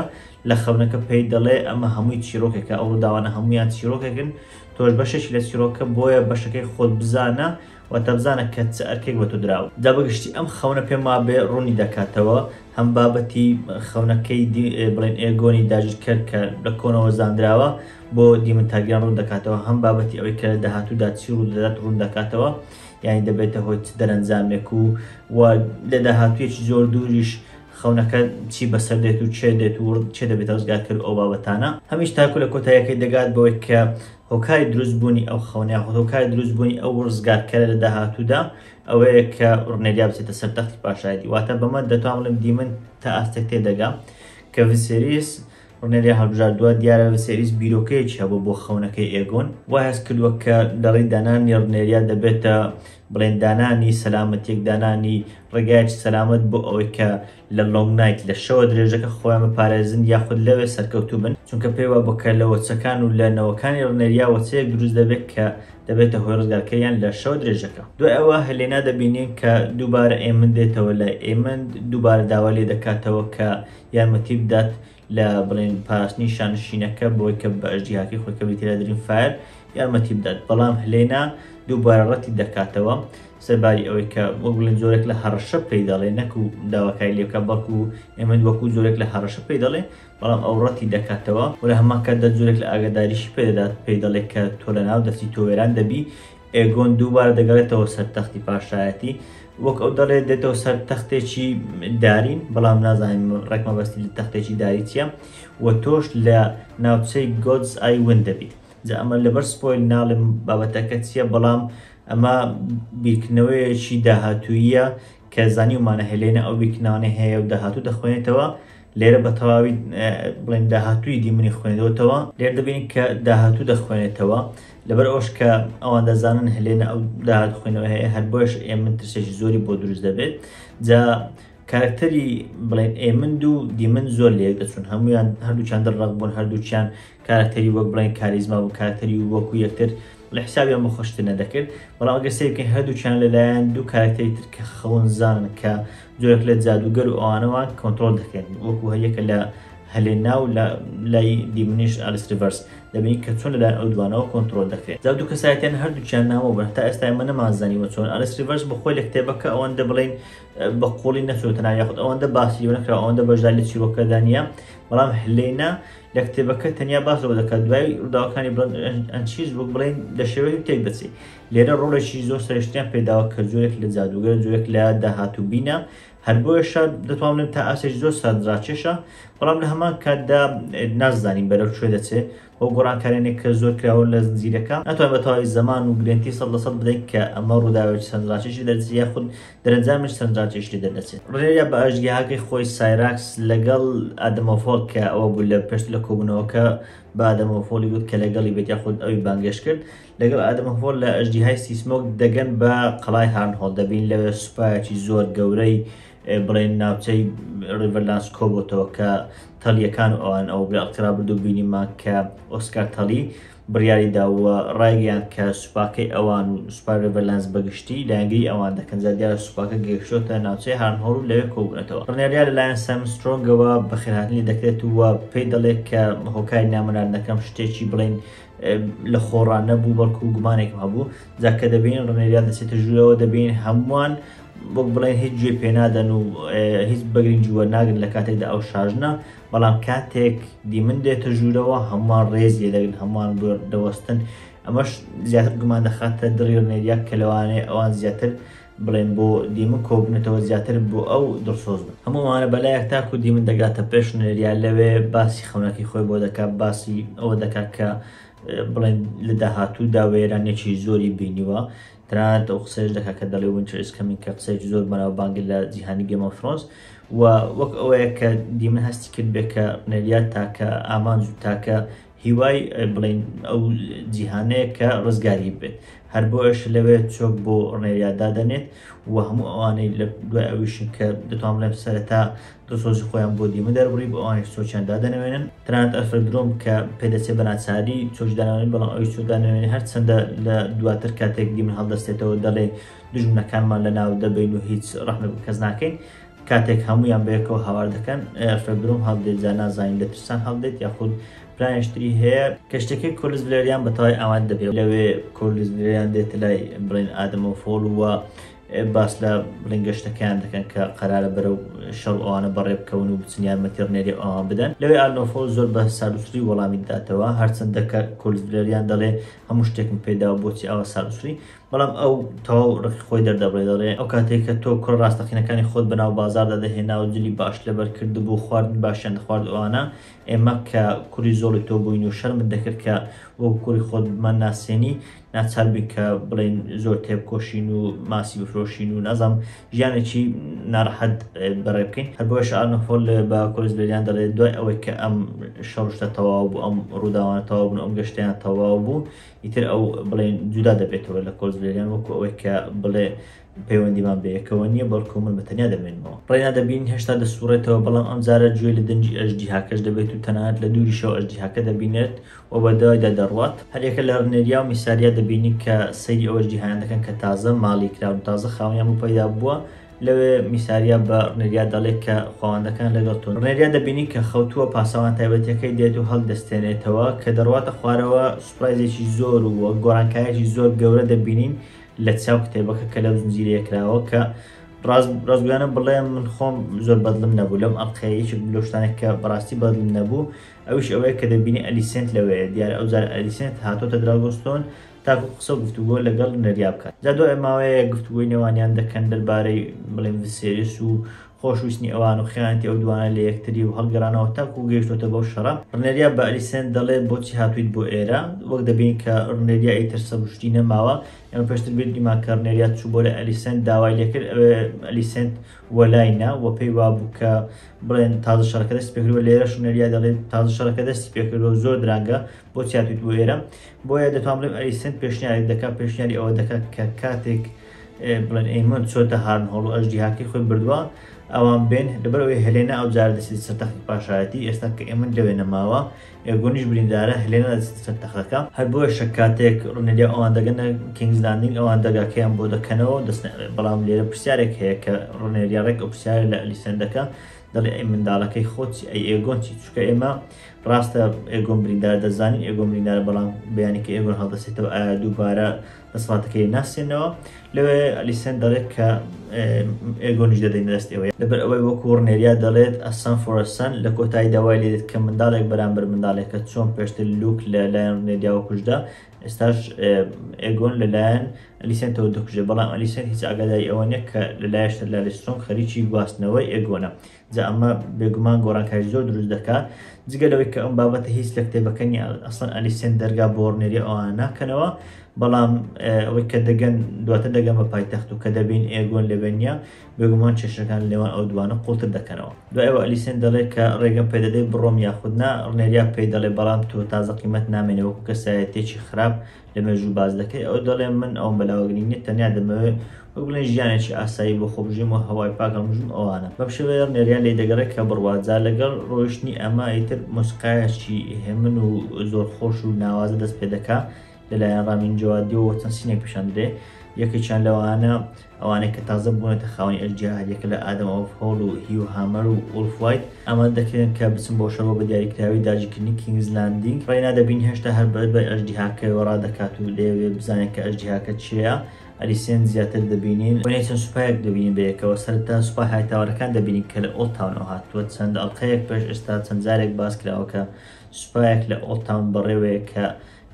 لە خەونەکە پێی دەڵێ ئەمە هەمووی چیرۆکێکە، ئەو ڕووداوانە هەموویان چیرۆکێکن، تۆش بەشێکی لە چیرۆکە، بۆیە بەشەکەی خۆت بزانە و تا بزانە کە چ ئەرکێک بە تۆ دراوە. جا بەگشتی ئەم خەونە پێم وابێ ڕوونی دەکاتەوە هەم بابەتی خەونەکەی بڵێن ئێگۆنی داگیرکەر کە لە کۆنەوە زانراوە بۆ دیمن تارگیان ڕوون دەکاتەوە، هەم بابەتی ئەوەی کە لە داهاتوودا چی ڕوو دەدات ڕوون دەکاتەوە، یعنی دەبێتە هۆی چ دەرەنجامێک و و لە داهاتوویەکی زۆر دووریش خەونەکە چی بەسەر دێت و چێ دێت و چێ دەبێتە ڕزگارکەر و ئەو بابەتانە. هەمیش تاکو لە کۆتاییەکەی دەگات بەوەی کە هۆکاری دروست بوونی ئەو خەونە یاخود هۆکاری دروست بوونی ئەو ڕزگارکەرە لە داهاتوودا ئەوەیە کە ڕنێریا بچێتە سەر تەختی پاشایەتی. واتە بەمە دەتوانم بڵێم دیمن تا ئاستێک تێدەگا کە ڤسێریس ڕنێریا هەڵبژاردووە. دیارە ڤسێریس بیرۆکەیەکی هەبوو بۆ خەونەکەی ئێگۆن، وای هەست کردووە کە لەڕێی دانانی ڕنێریا دەبێتە بڵێن دانانی سەلامەتیەک، دانانی ڕێگایەکی سەلامەت بۆ ئەوەی کە لە Long Night لە شەوە درێژەکە خۆیان بپارێزن یاخود لەوێ سەرکەوتوو بن، چونکە پێی وابوو کە لە وەچەکان و لە نەوەکانی ڕنێریا وەچەیەک دروست دەبێت کە دەبێتە هۆی ڕزگارکەریان لە شەوە درێژەکە. دوای ئەوە هێلێنا دەبینین کە دووبارە ئێمن دێتەوە لای ئێمن، دووبارە داوا لێ دەکاتەوە کە یارمەتی بدات لە بڵێن پاراستنی شانشینەکە بۆی کە بە ئەژدیهاکەی خۆی کە بریتیە لە دریم فایەر یارمەتی بدات، بەڵام هلێنا دووبارە ڕەتی دەکاتەوە سەرباری ئەوەی کە وەک بڵێن جۆرێک لە هەڕەشە پێی دەڵێ، نەکو داواکاری لێ بکات بەڵکو ئێمن وەکو جۆرێک لە هەڕەشە پێی دەڵێ، بەڵام ئەو ڕەتی دەکاتەوە و لە هەمان کاتدا جۆرێک لە ئاگاداریشی پێ دەدات، پێی دەڵێ کە تۆ لەناو دەچی، تۆ وێران دەبی. ئێگۆن دووبارە دەگەڕێتەوە سەر تەختی پاشایەتی، وەک ئەو دەڵێت دێتەوە سەر تەختێکی دارین، بەڵام نازانین ڕێک مەبەستی لە تەختێکی داری چییە، و تۆش لە ناوچەی God's Eye ون دەبیت. جا ئەمە لەبەر spoil ناڵێم بابەتەکە چییە، بەڵام ئەمە بیرکردنەوەیەکی داهاتوویە کە زانیومانە هێلێنە ئەو بیرکردنەوانەی هەیە و داهاتوو دەخوێنێتەوە. لێرە بە تەواوی بڵێن داهاتووی دیمنی خوێندوەتەوە. لێرە دەبینین کە داهاتوو دەخوێنێتەوە، لەبەر ئەوش کە ئەوان دەزانن هێلێنە ئەو داهاتوو خوێنەوە هەیە، هەر بۆیەش ئێمن ترسێکی زۆری بۆ دروست دەبێت. جا کارکتەری بڵێن ئێمند و دیمن زۆر لێک دەچون، هەمویان هەردووچیان دڵڕەق بوون، هەردووچیان کارکتەری وەک بڵێن کاریزما بوو، کارکتەری وەکو یەکتر لە حسابیان بۆ خۆشتر نەدەکرد. بەڵام ئەگەر سەیر بکەین هەردووکیان لەلایەن دوو کارکتەری تر کە خەونزانن کە جۆرێک لە جادوگەر و ئەوانەوە کۆنترۆڵ دەکرێن، وەکو هەریەکە لە هەلێنا و لە لای دیمنیش ئالیس ریڤەرس دەبینین کە چۆن لەلایەن ئەو دوانەوە کۆنترۆڵ دەکرێن. جا دوو کەسایەتیان هەردووکیان نامۆ بوون، هەتا ئێستا ئێمە نەمانزانیوە چۆن ئالیس ریڤەرس بەخۆی لە کتێبەکە ئەوەندە بڵێین بە قوڵی نەچۆتە ناو، یاخود ئەوەندە باسی لێوە نەکراوە، ئەوەندە بەشداری لە چیرۆکەدا نییە. بەڵام هلێنا لە کتێبەکە تەنیا باس لەوە دەکات دوای ڕووداوەکانی Blood and Cheese وەک بڵێین لە شێوەیەک تێک دەچێت. لێرە ڕۆڵێکی زۆر سەرشتیان پێداوە کە جۆرێک لە جادوگەر، جۆرێک لە داهاتوو بینە، هەر بۆیەشە دەتوانم بڵێم تا ئاستێکی زۆر سەرنجڕاکێشە، بەڵام لە هەمان کاتدا نازانین بەرەو کوێ دەچێت. ئەو گۆڕانکاریانەی کە زۆر کراون لە زنجیرەکە ناتوانین بە تەواوی زەمان و گرێنتی 100% بدەین کە ئەمە ڕووداوێکی سەرنجڕاکێشی دەردەچێت یاخود دەرەنجامێکی سەرنجڕاکێشی لێ دەردەچێت. ڕێنێریا بە ئەژدیهاکەی خۆی سایراکس لەگەڵ ئادەمۆفۆڵ کە ئەوە بوو لە پێشتر لە کۆبوونەوەکە بە ئادەمۆفۆڵی گوت کە لەگەڵی بێت یاخود ئەوی بانگێشت کرد، لەگەڵ ئادەمۆفۆڵ لە ئەژدیهای سیسمۆک دەگەن بە قەڵای هارنهۆڵ. دەبین لەوێ سوپایەکی زۆر گەورەی بڵێن ناوچەی ڕیڤەرلانس کۆبۆتەوە کە تەلیەکان و ئەوان ئەو بڵێ ئەڵقەی ڕابردوو بینیمان کە ئۆسکار تەلی بڕیاری دا و ڕایگەیاند کە سوپاکەی ئەوان و سوپای ڕیڤەرلانس بەگشتی لایەنگری ئەوان دەکەن. جا دیارە سوپاکە گەیشتۆتە ناوچەی هارنهۆڵ و لەوێ کۆبوونەتەوە. ڕنێریا لەلایەن سایمن سترۆنگەوە بەخێرهاتنی دەکرێت و پێی دەڵێت کە هۆکاری نامەناردنەکەم شتێکی بڵێین لە خۆڕا نەبوو بەڵکو گومانێکم هەبوو. جا کە دەبینین ڕنێریا دەچێتە ژوورەوە دەبینین هەمووان وەک بڵێن هیچ گوێ پێنادەن و هیچ بەگرنگی وەرناگرن لە کاتێکدا ئەو شاژنە، بەڵام کاتێک دیمن دێتە ژوورەوە هەمووان ڕێز لێ دەگرن، هەمووان بۆ دەوەستن. ئەمەش زیاتر گومان دەخاتە دڵی ڕنێریا کە لەوانەیە ئەوان زیاتر بڵێن بۆ دیمن کۆبوونەتەوە زیاتر بۆ ئەو دڵسۆز بن. هەموو ئەوانە بەلایەک تاکو دیمن دەگاتە پێش ڕنێریا لەوێ باسی خەونەکەی خۆی بۆ دەکات، باسی ئەوە دەکات کە بڵێن لە داهاتوودا وێرانیەکی زۆری بینیوە، تەنانەت ئەو قسەیەش دەکات کە دەڵێ Winter is coming کە قسەیەکی زۆر بەناوبانگە لە جیهانی Game of Thrones و وەک ئەوەیە کە دیمن هەستی کرد بێ کە ڕنێریا تاکە ئامانج و تاکە هیوای بڵین ئەو جیهانەیە کە ڕزگاری بێت. هەر بۆیەش لەوێ چۆک بۆ ڕنێریا دادەنێت و هەموو ئەوانەی لە دوای ئەویشن کە دەتوان بڵێم سەرەتا دڵسۆزی خۆیان بۆ دیمن دەربڕی بۆ ئەوانیش چۆکیان دادەنەوێنن. تەنانەت ئەلفرێد درۆم کە پێدەچێت بە ناچاری چۆکی دانەوێنن بەڵام ئەویش چۆک دانەوێنێ. هەرچەندە لە دواتر کاتێک دیمن هەڵدەستێتەوە دەڵێ دوژمنەکانمان لەناو دەبەین و هیچ ڕەحمێک بە کەس ناکەین، کاتێک هەمویان بەیەکەوە هاوار دەکەن ئەلفرێد درۆم هەڵدێت. جا نازانین لە ترسان هەڵدێت یاخود پلانێشتری هەیە. کەشتەکەی کۆلس ڤلێریان بە تەواوی ئامادە دەبێت. لەوێ کۆلس ڤلێریان دێتە لای بڵێن ئادەمۆ فۆڵ و باس لە بڵێن گەشتەکەیان دەکەن کە قەرارە بەرەو شەڕ ئەوانە بەڕێ بکەون و بچن یارمەتی ڕنێری ئەوان بدەن. لەوێ ئارنۆفۆل زۆر بە ساردوسڕی وەڵامی دەداتەوە، هەرچەندە کە کۆلس ڤلێریان دەڵێ هەموو شتێکم پێداوە بۆچی ئاوا ساردوسڕی، بەڵام ئەو تەواو ڕقی خۆی دەردەبڕێ دەڵێ ئەو کاتێک کە تۆ کوڕە ڕاستەقینەکانی خۆت بەناو بازاڕدا دەهێنا و جلی باش لەبەر کردبوو خواردنی باشیان دەخوارد ئەوانە، ئێمە کە کوڕی زۆڵی تۆ بووین و شەرمت دەکرد کە وەکو کوڕی خۆت بمان ناسێنی، ناچار بووین کە بڵێین زۆر تێبکۆشین و ماسی بفرۆشین و نازانم ژیانێکی ناڕەحەت بەڕێ بکەین. هەر بۆیەش ئارنۆفۆل بە کۆلس ڤلێریان دەڵێت دوای ئەوەی کە ئەم شەڕ شتە تەواو بوو، ئەم ڕووداوانە تەواو بوون، ئەم گەشتیان تەواو بوو، ئیتر ئەو بڵێن جودا دەبێتەوە لە کۆلس ڤلێریان، وەکو ئەوەی کە بڵێ پەیوەندیمان بەیەکەوە نییە بەڵکو من بە تەنیا دەمێنمەوە. ڕێنا دەبینین هێشتا دەسوڕێتەوە، بەڵام ئەمجارە گوێی لە دەنگی ئەژدیهاکەش دەبێت و تەنانەت لە دووریشەوە ئەژدیهاکە دەبینێت و بە دوایدا دەڕوات. هەریەکە لە ڕنێریا و میساریا دەبینین کە سەیری ئەو ئەژدیهایان دەکەن کە تازە ماڵی کراون و تازە خاوەنیان بۆ پەیدا بووە. لەوێ میساریا بە ڕنێریا دەڵێت کە خواوەندەکان لەگەڵ تۆن. ڕنێریا دەبینین کە خەوتووە، پاسەوان تایبەتیەکەی دێت و هەڵیدەستێنێتەوە. کە دەڕواتە خوارەوە surprise ێکی زۆر و گۆڕانکاریەکی زۆر گەورە دەبینین لە چاو کتێبەکە کە لەو زنجیرەیە کراوە کە ڕاستگویانە بڵێم من خۆم زۆر بەدڵم نەبوو لەم ئەڵقەیە. یەکێک لەو شتانێک کە بەڕاستی بەدڵم نەبوو ئەویش ئەوەیە کە دەبینی ئەلیسێنت لەوەیە. دیارە ئەو جارە ئەلیسێنت هاتۆتە دراگۆنستۆن تاکو قسە و گفتوگۆ لەگەڵ نەریا بکات. جا دوای ماوەیە گفتوگۆی نێوانیان دەکەن دەربارەی بڵێن ڤسێریس و خۆشویستنی ئەوان و خیانەتی ئەو دوانە لە یەکتری و هەڵگەڕانەوە تاکو گەیشتۆتە بەو شەڕە. ڕنێریا بە ئەلیسێنت دەڵێت بۆچی هاتوویت بۆ ئێرە؟ وەک دەبینین کە ڕنێریا ئیتر سەبوشتی نەماوە. ئێمە پێشتر بیرمان کە ڕنێریا چوو بۆ لای ئەلیسێنت داوای لێکرد، ئەوێ ئەلیسێنت وەلای نا و پێی وابوو کە بڵێن تازە شەڕەکە دەستی پێکردووە. لێرەش ڕنێریا دەڵێت تازە شەڕەکە دەستی پێکردووە زۆر درەنگە بۆچی هاتوویت بۆ ئێرە؟ بۆیە دەتوانم بڵێم ئەلیسێنت پێشنیارێک دەکات، پێشنیاری ئەوە دەکات کە کاتێک بڵێن ئەیمۆن چۆتە هارنهۆڵ و ئەژدیهاکەی خۆی بردووە ئەوان بێن، لەبەر ئەوەی هێلێنا ئەو جارە دەچێتە سەر تەختی پاشایەتی، ئێستا کە ئێمن لەوێ نەماوە ئێگۆنیش بریندارە، هێلێنا دەچێتە سەر تەختەکە. هەر بۆیەشە کاتێک ڕنێریا ئەوان دەگەنە کینگز لاندینگ ئەوان دەرگاکەیان بۆ دەکەنەوە و دەچنە ئەوێ. بەڵام لێرە پرسیارێک هەیە کە ڕنێریا ڕێک ئەو پرسیارە لە ئەلیسێنت دەکا، دەڵێ ئەی منداڵەکەی خۆت چی؟ ئەی ئێگۆن چی؟ چونکە ئێمە ڕاستە ئێگۆن بریندارە دەزانین ئێگۆن بریندارە، بەڵام بەیانی کە ئێگۆن هەڵدەسێتەوە ئایا دووبارە دەسەڵاتەکەی ناسێنەوە؟ لەوێ ئەلیسێنت دەڵێت کە ئێگۆنیش دەدەین دەست ئێوە، لەبەر ئەوەی وەکو ڕنێریا دەڵێت a son for a son، لە کۆتایی داوای لێ دێت کە منداڵێک بەرامبەر منداڵێکە، چۆن پێشتر لوک لەلایەن ڕنێریاوە کوژرا، ئێستاش ئێگۆن لەلایەن ئەلیسێنتەوە دەکوژێت، بەڵام ئەلیسێنت هیچ ئاگاداری ئەوە نییە کە لەلایەش لاری سترۆنگ خەریکی گواستنەوەی ئێگۆنە. جا ئەمە بێگومان گۆڕانکاری زۆر دروست دەکات، جگە لەوەی کە ئەم بابەتە هیچ لە کتێبەکە نییە، ئەسڵەن ئەلیسێنت دەرگا بۆ ڕنێری ئەوانە ناکەنەوە، بەڵام ئەوەی کە دەگەن دواتر دەگەن بە پایتەخت و کە دەبین ئێگۆن لەوێ نییە، بێگومان کێشەکان لە نێوان ئەو دوانە قوڵتر دەکەنەوە. دوای ئەوە ئەلیسێنت دەڵێت کە ڕێگەم پێدەدەی بڕۆم یاخود نا، ڕنێریا پێی دەڵێت بەڵام تۆ تازە قیمەت نامێنێ وەکو کەسایەتیەکی خراپ لە مێژوو باس دەکەی، ئەو دەڵێ من ئەوم بەلاوە گرنگ نییە تەنیا دەمەوێت وەک بڵێن ژیانێکی ئاسایی بۆ خۆ بژیم و هەوای پاک هەڵمژم ئەوانە. بەم شێوەیە ڕنێریا لێی دەگەڕێ کە بڕوات. جا لەگەڵ ڕۆیشتنی ئەمە ئیتر مۆسیقایەکی هێمن و زۆر خۆش و ناوازە دەست پێ دەکا لەلایەن ڕامین جەوادیەوە چەند scene ێک پیشان دەدرێ. یەکێکیان لەوانە ئەوانەی کە تازە بوونەتە خاوەنی ئەژدیها هەریەکە لە ئادەم ئۆف هۆڵ و هیو هامەر و ئوڵف وایت ئامادە دەکرێن کە بچن بۆ شەڕ بە دیاریکراوی داگیرکردنی کینگز لاندینگ. ڕێینا دەبینی هێشتا هەر بەدوای ئەژدیهاکەوە ڕادەکات و دەیەوێت بزانێت کە ئەژدیهاکە کێیە. ئەلیسێنت زیاتر دەبینین وێنەی چەند سوپایەک دەبینین بەیەکەوە. سەرەتا سوپای هایتاوەرەکان دەبینین کە لە ئۆڵد تاونەوە هاتووە. چەند ئەڵقەیەک پێش ئێستا چەند جارێک باس کراوە کە سوپایەک لە ئۆڵد تاون بەڕێوەیە کە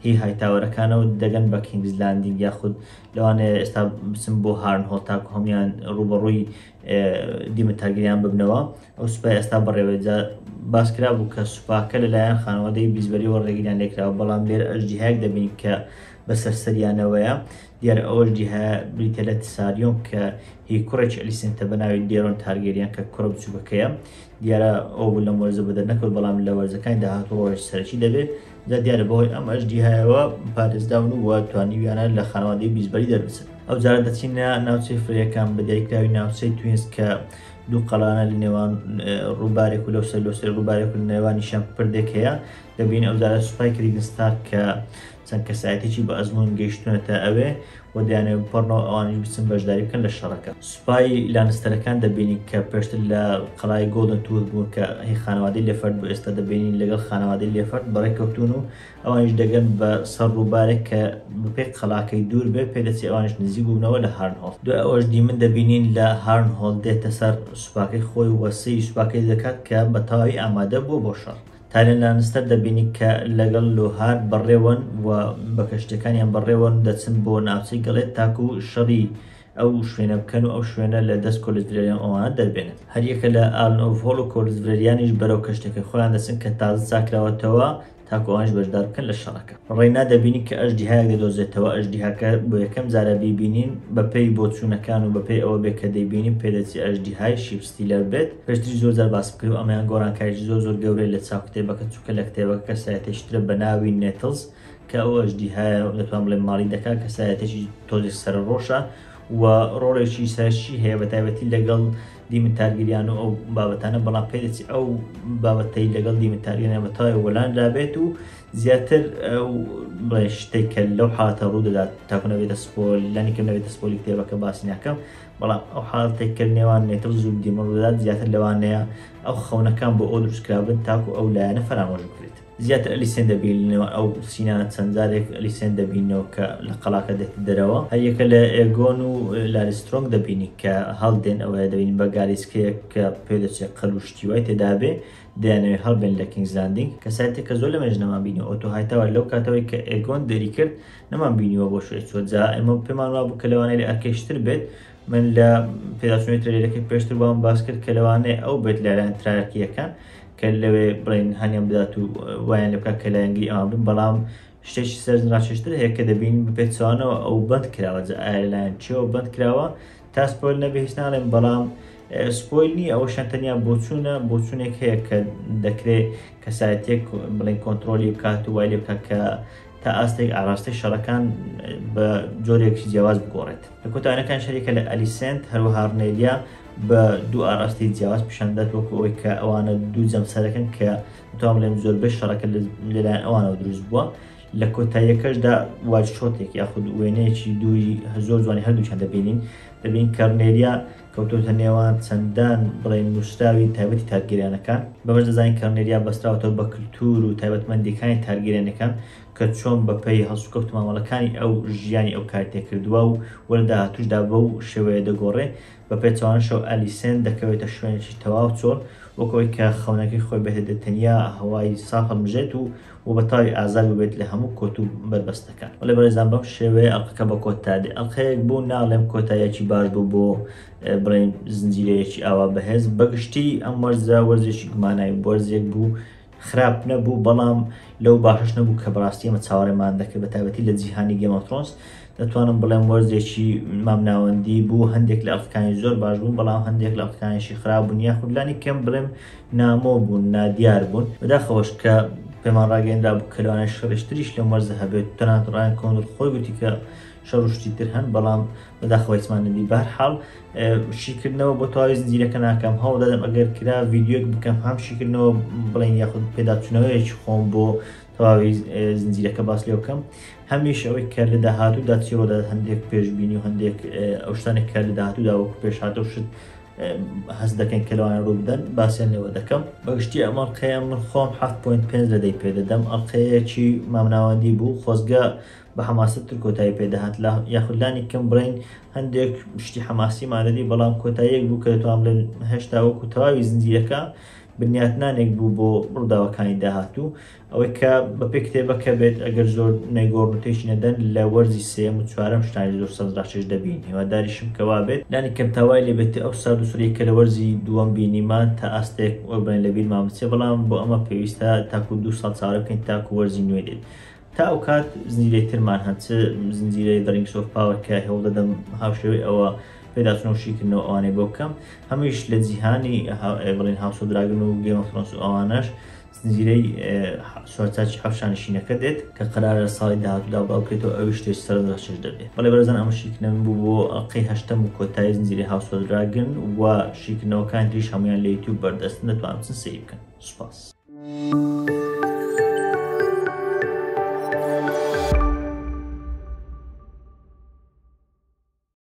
هی هایتاوەرەکانە و دەگەن بە کینگز لاندینگ یاخود لەوانەیە ئێستا بچن بۆ هارنهۆڵ تاکو هەمویان ڕووبەڕووی دیمن تارگریان ببنەوە. ئەو سوپای ئێستا بەڕێوەیە. جا باس کرابوو کە سوپاکە لەلایەن خانەوادەی بیزبەریەوە ڕێگریان لێکراوە، بەڵام لێرە ئەژدیهایەک دەبینین کە بەسەر سەریانەوەیە. دیارە ئەو ئەژدیهایە بریتیە لە تساریۆن کە هی کوڕێکی ئەلیسنتە بە ناوی دێرۆن تارگێریان کە کوڕە بچووکەکەیە. دیارە ئەو بوو لەم وەرزە بەدەر نەکەوت، بەڵام لە وەرزەکانی داهاتوو ڕۆڵێکی سەرەکی دەبێت. جا دیارە بەهۆی ئەم ئەژدیهایەوە پارێزراون و توانیویانە لە خانەوادەی بیزبەری دەربچن. ئەو جارە دەچینە ناوچەی فرەیەکان، بە دیاریکراوی ناوچەی توینز کە دوو قەڵانە لە نێوان ڕووبارێک و لەو سەر لەو سەر ڕووبارێک و نێوانیشیان پردێک هەیە. دەبینین ئەو جارە سوپای کریگن ستارک کە چەند کەسایەتێکی بە ئەزموون گەیشتوونەتە ئەوێ و دەیانەوێت بپەڕنەوە ئەوانیش بچن بەشداری بکەن لە شەڕەکە. سوپای لانستەرەکان دەبینین کە پێشتر لە قەڵای گۆڵدن توث بوون کە هی خانەوادەی لێفەرد بوو، ئێستا دەبینین لەگەڵ خانەوادەی لێفەرد بەڕێکەوتوون و ئەوانیش دەگەن بە سەر ڕووبارێک کە بەپێی قەڵاکەی دوور بێ، پێدەچێ ئەوانیش نزیک بووبنەوە لە هارنهۆڵ. دوای ئەوەش دیمن دەبینین لە هارنهۆڵ دێتە سەر سوپاکەی خۆی و سەیری سوپاکەی دەکات کە بە تەواوی ئامادە بووە بۆ شەڕ. تایرن لانستەر دەبینی کە لەگەڵ لۆهار بەڕێوەن و بە کەشتیەکانیان بەڕێوەن و دەچن بۆ ناوچەی گەڵێت تاکو شەڕی ئەو شوێنە بکەن و ئەو شوێنە لە دەست کۆلس ڤلێریان و ئەوانە دەربێنن. هەریەکە لە ئالن ئۆف هۆڵ و کۆلس ڤلێریانیش بەرەو کەشتیەکەی خۆیان دەچن کە تازە چاکراوەتەوە تاکو ئەوانیش بەشدار بکەن لە شەڕەکە. ڕێینا دەبینی کە ئەژدیهایەک دەدۆزێتەوە، ئەژدیهاکە بۆ یەکەم جارە بیبینین، بەپێی بۆچوونەکان و بەپێی ئەوە بێ کە دەیبینین پێدەچێ ئەژدیهای Sheepstealer بێت، پێشتریش زۆر جار باسم کردووە ئەمەیان گۆڕانکاریی زۆر زۆر گەورەیە لە چاو کتێبەکە، چونکە لە کتێبەکە کەسایەتێکی ترە بە ناوی نێتڵز کە ئەو ئەژدیهایە دەتوانم بڵێم ماڵی دەکات، کەسایەتێکی تۆزێک سەرەڕۆشە و ڕۆڵێکی سەرەکی هەیە بە تایبەتی لەگەڵ دیمن تارگریان و ئەو بابەتانە، بەڵام پێدەچێت ئەو بابەتەی لەگەڵ دیمن تارگریان بە تەواوی وەلانرابێت و زیاتر ئەو بڵێ شتێک کە لەو حاڵەتە ڕوو دەدات تاکو نەبێتە spoil، لانی کەم نەبێتە spoil ی کتێبەکە باسی ناکەم، بەڵام ئەو حاڵەتێک کە نێوان نێتڵز و دیمن ڕوودەدات زیاتر لەوانەیە ئەو خەونەکان بۆ ئەو دروستکرابن تاکو ئەو لایەنە فەرامۆش بکرێت. زیاتر ئەلیسێن دەبین لە نێوان ئەو scene انە چەند جارێک ئەلیسێن دەبینەوە کە لە قەڵاکە دێتە دەرەوە. هەریەکە لە ئێگۆن و لاری سترۆنگ دەبینی کە هەڵدێن، ئەوەیە دەبینین بە گالیسکەیەک کە پێدەچێت قەل و شتی وای تێدابێ دەیانەوێت هەڵبێن لە کینگز لاندینگ. کەسایەتێک کە زۆر لە مێژ نەمان بینیوە ئۆتۆ هایتاوەر لەو کاتەوەی کە ئێگۆن دەری کرد نەمان بینیوە بۆ شوێ چووە، جا ئێمە پێمان وابوو کە لەوانەیە لە ئەرکەیشتر بێت. من لە پێداچوونەوەی trailer ەکەی پێشتر وام باس کرد کە لەوانەیە ئەو بێت لەلایەن ترارکییەکان کە لەوێ بڵێن هانیان بدات و وایان لێ بکات کە لایەنگری ئەوان بن، بەڵام شتێکی سەرنجڕاکێشتر هەیە کە دەبینین بە پێچەوانەوە ئەو بەند کراوە، جا ئایا لەلایەن کێوە بەند کراوە تا spoil نەبێ هیچ ناڵێم، بەڵام spoil نییە، ئەوەشیان تەنیا بۆچوونە، بۆچوونێک هەیە کە دەکرێت کەسایەتیەک بڵێن کۆنترۆلی بکات و وای لێ بکات کە تا ئاستێک ئاراستەی شەڕەکان بە جۆرێکی جیاواز بگۆڕێت. لە کۆتایەکان شەریکە لە ئەلیسێنت هەروەها ڕنێلیا بە دوو ئاراستەی جیاواز پیشاندات، وەکو ئەوەی کە ئەوانە دوو جەمسەرەکەن کە دەتوانم بڵێم زۆربەی شەڕەکە لەلایەن ئەوانەوە دروست بووە. لە کۆتاییەکەشدا wide shot ێک یاخود وێنەیەکی دووری زۆر جوانی هەردووکیان دەبینین، دەبینین کە ڕنێلیا کەوتۆتە نێوان چەندان بڵێن نووسراوی تایبەتی تارگێریانەکان، بەمەش دەزانین کە ڕنێریا بەستراوەتەوە بە کلتور و تایبەتمەندیەکانی تارگێریانەکان کە چۆن بەپێی هەڵسوکەوت و مامەڵەکانی ئەو ژیانی ئەو کاری تێکردووە و وە لە داهاتووشدا بەو شێوەیە دەگۆڕێ، بە پێچەوانەشەوە ئەلیسێنت دەکەوێتە شوێنێکی تەواو چۆڵ وەک ئەوەی کە خەونەکەی خۆی بێتە دێ تەنیا هەوای ساف هەڵمژێت و و بە تەواوی ئازاد ببێت لە هەموو کۆت و بەربەستەکان. بەڵێ بەڕێزان بەم شێوەیە ئەڵقەکە بە کۆتا دێ. ئەڵقەیەک بوو ناڵێم کۆتاییەکی باش بوو بۆ بڵێن زنجیرەیەکی ئاوا بەهێز. بەگشتی ئەم وەرزە وەرزێکی گوماناوی بوو، وەرزێک بوو خراپ نەبوو بەڵام لەو باشەش نەبوو کە بەڕاستی ئێمە چاوەڕێمان دەکرد، بە تایبەتی لە جیهانی Game of Thrones. دەتوانم بڵێم وەرزێکی مامناوەندی بوو، هەندێک لە ئەڵقەکانی زۆر باش بوون بەڵام هەندێک لە ئەڵقەکانیشی خراپ بوون یاخود لانی کەم بڵێم نامۆ بوون، نادیار بوون. بەداخەوەش کە پێمان ڕاگەیەنرا بوو کە لەوانەیە شەڕیش تریش لەم وەرزە هەبێت، تەنانەت ڕایان کۆندڵ خۆی گوتی کە شەڕ و شتی تر هەن، بەڵام بەداخەوە هیچمان نەدی. بەهەرحاڵ شیکردنەوە بۆ تەواوی زنجیرەکە ناکەم، هەوڵ دەدەم ئەگەر کرا ڤیدیۆیەک بکەم هەم شیکردنەوە بڵێن یاخود پێداچوونەوەیەکی خۆم بۆ تەواوی زنجیرەکە باس لێ بکەم، هەمیش ئەوەی کە لە داهاتوودا چی ڕوودەدات، هەندێک پێشبینی و هەندێک ئەو شتانێک کە لە داهاتوودا وەکو پێشهاتە و شت هەست دەکەن کە لەوانە ڕوو بدەن باسیان لێوە دەکەم. بەگشتی ئەم ئەڵقەیە من خۆم 7.5 لە دەی پێ دەدەم، ئەڵقەیەکی مامناوەندی بوو، خۆزگە بە حەماسەتتر کۆتایی پێ دەهات، یاخود لانی کەم بڵێین هەندێک شتی حەماسیمان دەدی، بەڵام کۆتاییەک بوو کە دەتوانم بڵێم هێشتا وەکو تەواوی زنجیرەکە بنیاتنانێک بوو بۆ ڕووداوەکانی داهاتوو. ئەوەی کە بەپێی کتێبەکە بێت ئەگەر زۆر نەیگۆڕن و تێکی نەدەن لە وەرزی سێیەم و چوارەم شتانی زۆر سەرنجڕاکێش دەبین، هیواداریشم کە وا بێت. لانی کەم تا وای لێ بێت ئەو سارد و سڕیەی کە لە وەرزی دووەم بینیمان تا ئاستێک وەک بڵێن لە بیرمان بچێ، بەڵام بۆ ئەمە پێویستە تاکو دوو ساڵ چاوەڕێ بکەین تاکو وەرزی نوێ دێت. تا ئەو کات زنجیرەی ترمان هەن، چ زنجیرەی The Rings of Power کە هەوڵ دەدەم هاوشێوەی ئەوە پێداچوونەوە و شیکردنەوە ئەوانەی بۆ بکەم، هەمیش لە جیهانی بڵێن House of Dragon و Game of Thrones و ئەوانەش زنجیرەی سوارچاکی حەفت شانشینەکە دێت کە قەرارە لە ساڵی داهاتوودا بڵاوبکرێتەوە، ئەویش شتێکی سەرنجڕاکێش دەبێت. بەڵێ بەڕێزان ئەمە شیکردنەوەم بوو بۆ ئەڵقەی هەشتەم و کۆتایی زنجیرەی House of Dragon و شیکردنەوەکانی تریش هەموویان لە یوتیوب بەردەستن، دەتوانن بچن سەیری بکەن. سوپاس.